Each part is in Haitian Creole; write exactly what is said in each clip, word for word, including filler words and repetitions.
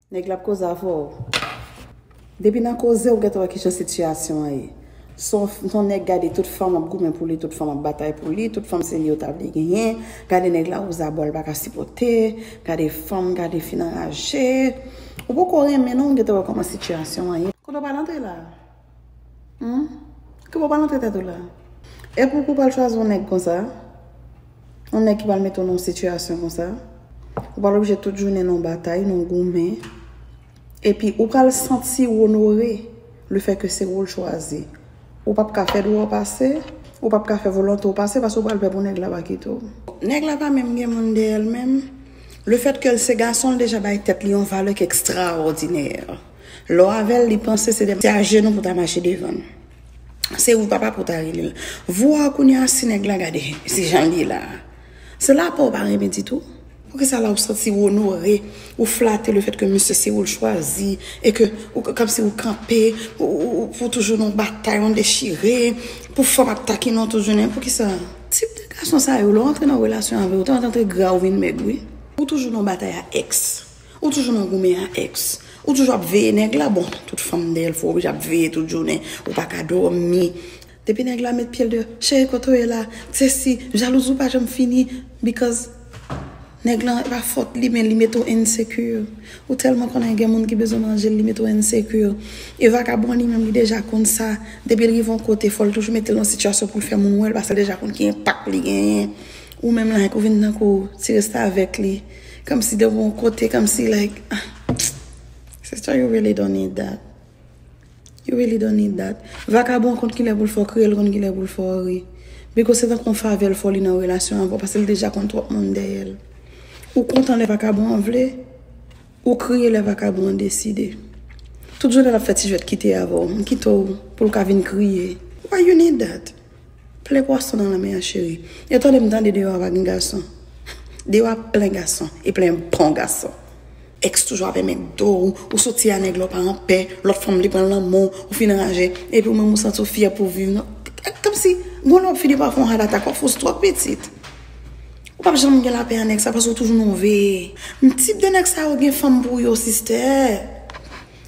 Nèg la ap koze avè w. Depi nan koze, ou gentan wè kijan sitiyasyon an ye. Se yon, se yon nèg gade tout fanm ap goumen pou li, tout fanm ap batay pou li, tout fanm se li yo ta vle genyen. Gade nèg la wouze a bò l pa ka sipòte. Gade fanm, gade fi nan raje. Ou poko renmen non, ou gentan wè kòman sitiyasyon an ye. Kote w pral antre la? Hmm? Kote w pral antre tèt ou la? E pou ou pral chwazi yon nèg konsa? Yon nèg ki pral mete w nan yon sitiyasyon konsa? Ou pral oblije tout jounen nan yon batay, nan yon goumen. Epi ou pral santi w onore lefètke se ou l chwazi. Ou p ap ka fè dwa w pase, ou p ap ka fè volonte w pase paske ou pral pè pou nèg la pa kite w. Nèg la pa menm gen moun dèyè l menm. Lefètke l se gason, l deja bay tèt li yon valè ki ekstraòdinè. Lè w avè l, li panse se de, se ajenou pou ta mache devan l. Se ou papa pou ta rele l. Vwa kounye a si nèg la gade, se jan l ye la. Se lapè w pa renmen ditou. Poukisa la ou santi w onore, ou flate lefètke misye se ou l chwazi, e ke ou kòmsi ou kanpe, ou, ou, ou pou toujou nan batay, yon dechire, pou fanm ap takinen w tout jounen. Poukisa? Tip de gason sa yo, lè w antre nan relasyon avè yo, ou ta antre gra ou vin mèg, wi. Ou toujou nan batay a èks. Ou toujou nan goumen a èks. Ou toujou ap veye nèg la, bon, tout fanm dèyè l, fò w oblije ap veye tout jounen. Ou pa ka dòmi. Depi nèg la met pye l deyò, cheri kote w ye la? Sesi, jalouzi w pa janm fini, because nèg lan e pa fòt li, men li mete w insecure. Ou tèlman konnen gen moun ki bezwen manje l, li mete w insecure. E vakabon an li menm, li deja konn sa. Depi l rive yon kote, fò l toujou mete l nan sitiyasyon pou l fè moun wè l, paske l deja konn ki enpak li genyen. Ou menm, like, ou vin tankou ti restavèk li. Kòmsi depi yon kote, kòmsi, like, ah, sister, you really don't need that. You really don't need that. Vakabon an konn kilè pou l fè w kriye, l konn kilè pou l fè w ri. Because se tankou yon favè l fè w li nan relasyon an, paske l deja konn twòp moun dèyè l. Ou kontan lè vakabon an vle, ou kriye lè vakabon an deside. Tout jounen l ap fè ti jwèt kite avè w, m kite w pou l ka vin kriye. Why you need that? Plen pwason nan lanmè a, cheri. E tande m tande deyò a pa gen gason. Deyò a plen gason, e plen bon gason. Èks toujou ap enmen do w, ou soti a nèg la w pa anpè, lòt fanm li pran l nan men w, ou fin anraje, epi ou menm ou santi w fyè pou viv, non? Kòmsi, gon lè w ap fini pa fè yon heart attack, w ap fous twòp pitit. Ou p ap janm gen lapè a nèg sa, paske ou toujou nan veye. Tip de nèg sa yo gen fanm pou yo, sister.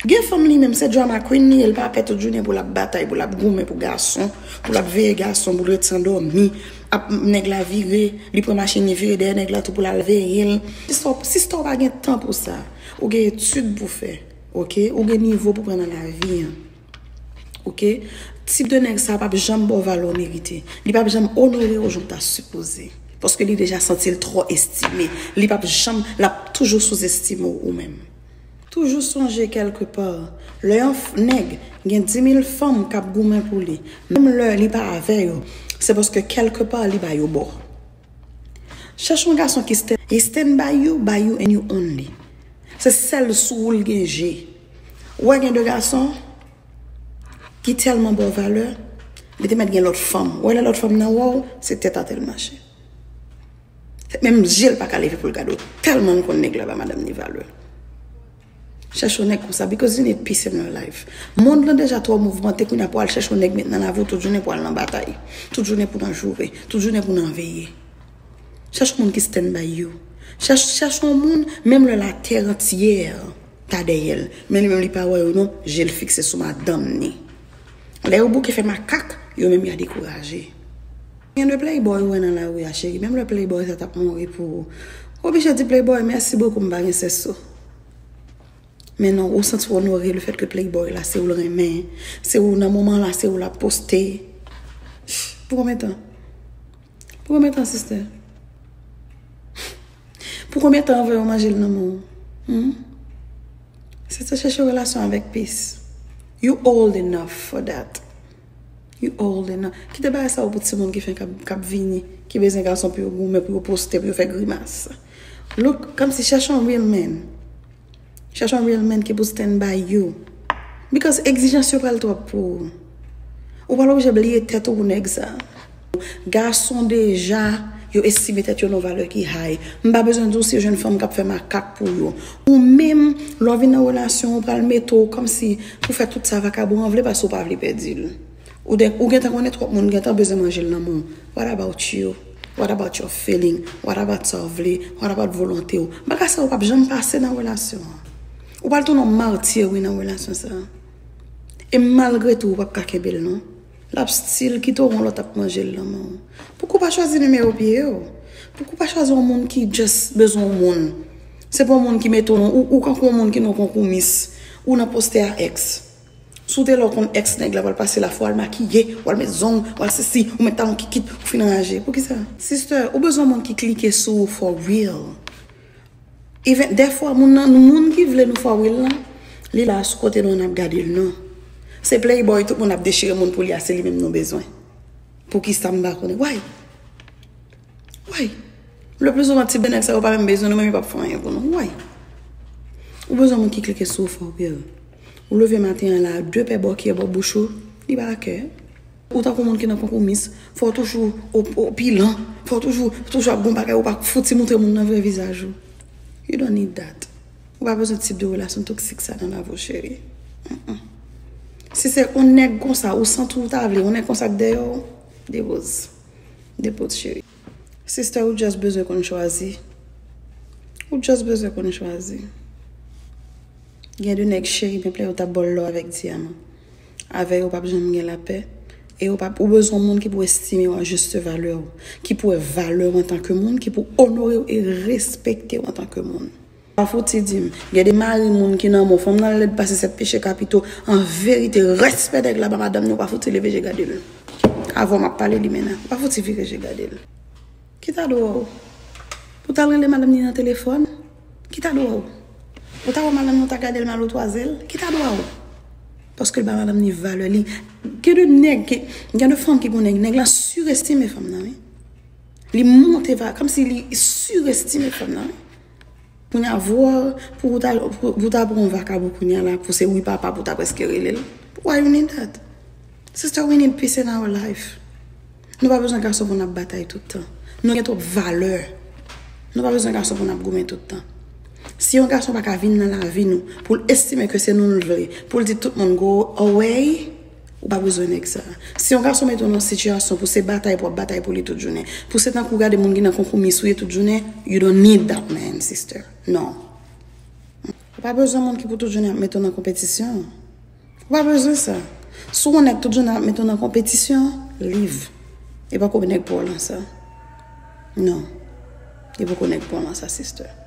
Gen fanm li menm, se drama queen li ye, l pa pè tout jounen pou l ap batay, pou l ap goumen pou gason, pou l ap veye gason, pou l ret san dòmi. Ap, nèg la vire, li pran machin, li vire dèyè nèg la tou pou l al veye l. Sista, sista, ou pa gen tan pou sa. Ou gen etid pou fè, oke? Ou gen nivo pou pran nan lavi an, oke? Tip de nèg sa p ap janm ba w valè w merite. Li p ap janm onore w jan w ta sipoze. Paske li deja santi l twò estime. Li p ap janm, l ap toujou souzestime w ou menm. Toujou sonje kèlkepa, lè yon f-, nèg gen dimil fanm k ap goumen pou li, menm lè li pa avè yo, se paske kèlkepa li ba yo bò. Chèche yon gason ki stand, he stand by you, by you and you only. Se sèl sou ou l gen je. Ou wè gen de gason ki tèlman ba w valè, li te mèt gen lòt fanm. Ou wè lè lòt fanm nan wè w, se tèt atè l mache. Menm je l pa ka leve pou l gade w, tèlman l konn nèg la ba madanm ni valè. Chèche yon nèg konsa, because you need peace in your life. Mond lan deja twò mouvmante, kounye a pou al chèche yon nèg met nan lavi w, tout jounen pou al nan batay. Tout jounen pou nan joure, tout jounen pou nan veye. Chèche yon moun ki stand by you. Chèche, chèche yon moun, menm lè latè antyè ta dèyè l. Men li menm li pa wè yo non, je l fikse sou madanm ni. Lè yo bouke fè makak, yo menm y a dekouraje. Gen de playboy ou wè nan lari a, cheri, menm lè playboy sa t ap mouri pou ou, ou oblije di playboy, mèsi bokou, m pa gen sèso. Men non, ou santi w onore lefètke playboy la, se ou l renmen, se ou nan moman la, se ou l ap poste. Pou konbyen tan? Pou konbyen tan, sister? Pou konbyen tan anvan yo manje l nan men w? Hmm? Sister, chèche relasyon avèk peace. You old enough for that. You old enough. Kite bagay sa yo pou timoun ki fenk ap, k ap vini, ki bezwen gason pou yo goumen, pou yo poste, pou yo fè grimas. Look, kòmsi chèche yon real man. Chèche yon real man ki pou stand by you. Because egzijans yo pral twòp pou ou. Ou pral oblije bliye tèt ou pou nèg sa. Gason deja, yo estime tèt yo nan valè ki high. M pa bezwen di w si yo jwenn fanm k ap fè makak pou yo. Ou menm, lè w vin nan relasyon, ou pral mete w kòmsi pou fè tout sa vakabon an vle paske w pa vle pèdi l. Ou de, ou gentan konnen twòp moun gentan bezwen manje l nan men w. What about you? What about your feeling? What about sa w vle? What about volonte w? Bagay sa yo p ap janm pase nan relasyon an. Ou pral tounen yon matir, wi, nan relasyon sa a. E malgre tou, ou p ap ka kenbe l non. L ap still kite w yon lòt ap manje l nan men w. Pouki w pa chwazi nimewo pye w? Pouki w pa chwazi yon moun ki just bezwen yon moun? Se pa yon moun ki mete w nan, ou, ou kankou yon moun ki nan konkoumis. Ou nan postè a ex. Si w te la w konn ex nèg la pral pase la, fò w al makiye, w al met zong, w al sesi, ou met talon kikit, ou fin anraje. Poukisa? Sister, ou bezwen yon moun ki klike sou ou for real. Even dèfwa moun nan, moun ki vle nou for real lan, li la sou kote nou, n ap gade l non. Se playboy tout moun ap dechire moun pou li a, se li menm nou bezwen. Poukisa m pa konnen? Why? Why? Le pli souvan tip de nèg sa yo pa menm bezwen nou, menm yo p ap fè anyen pou nou. Why? Ou bezwen moun ki klike sou ou for real. Ou leve maten an la, de pè bòkyè bò bouch ou, li pa kè. Ou tankou moun ki nan konkoumis, fò w toujou opilan, fò w toujou, toujou ap gon bagay, ou pa fouti moutre moun nan vrè vizaj ou. You don't need that. Ou pa bezwen tip de relasyon toksik sa nan lavi w, cheri. Mm-mm. Si se yon nèg konsa, ou santi w ta vle, yon nèg konsa k dèyè w, depoz. Depoz, cheri. Sister, ou just bezwen konn chwazi. Ou just bezwen konn chwazi. Gen de nèg cheri, men plè yo t ap ba w lò avèk dyaman. Avè yo, w p ap janm gen lapè. E yo p ap, ou bezwen yon moun ki pou estime w a juste valè w, ki pou wè valè w antanke moun, ki pou onore w e respekte w antanke moun. Pa fouti di m, gen de mari moun ki nan men w, fanm nan lèd pase sèt peche kapito, an verite, respè nèg la ba madanm ni, w pa fouti leve je gade l. Avè w m ap pale limena, w pa fouti vire je gade l. Ki ta dwa w? Pou w t al rele madanm ni nan telefòn? Ki ta dwa w? Ou ta wè madanm ni, ou ta gade l mal, ou twaze l? Ki ta dwa w? Paske l ba madanm ni valè li. Gen de nèg, gen de fanm ki gon nèg, nèg la sirestime fanm nan, wi. Li monte va, kòmsi li sirestime fanm nan, wi. Kounye a, vwa, pou w ta, pou, pou w ta pran yon vakabon kounye a la, pou se wi papa pou w ta prèske rele l. Why you need that? Sister, we need peace in our life. Nou pa bezwen gason pou n ap batay tout tan. Nou gen twòp valè. Nou pa bezwen gason pou n ap goumen tout tan. Si yon gason pa ka vin nan lavi nou, pou l estime ke se nou l vle, pou l di tout moun go away, ou pa bezwen nèg sa. Si yon gason mete w nan sitiyasyon pou se batay pou w ap batay pou li tout jounen, pou se tankou gade moun ki nan konkomis ou ye tout jounen, you don't need that man, sister. Non. Ou pa bezwen moun ki pou tout jounen ap mete w nan konpetisyon. Ou pa bezwen sa. Si w yon nèg tout jounen ap mete w nan konpetisyon, leave. E poko nèg pou w lan sa. Non. E poko nèg pou w lan sa, sister.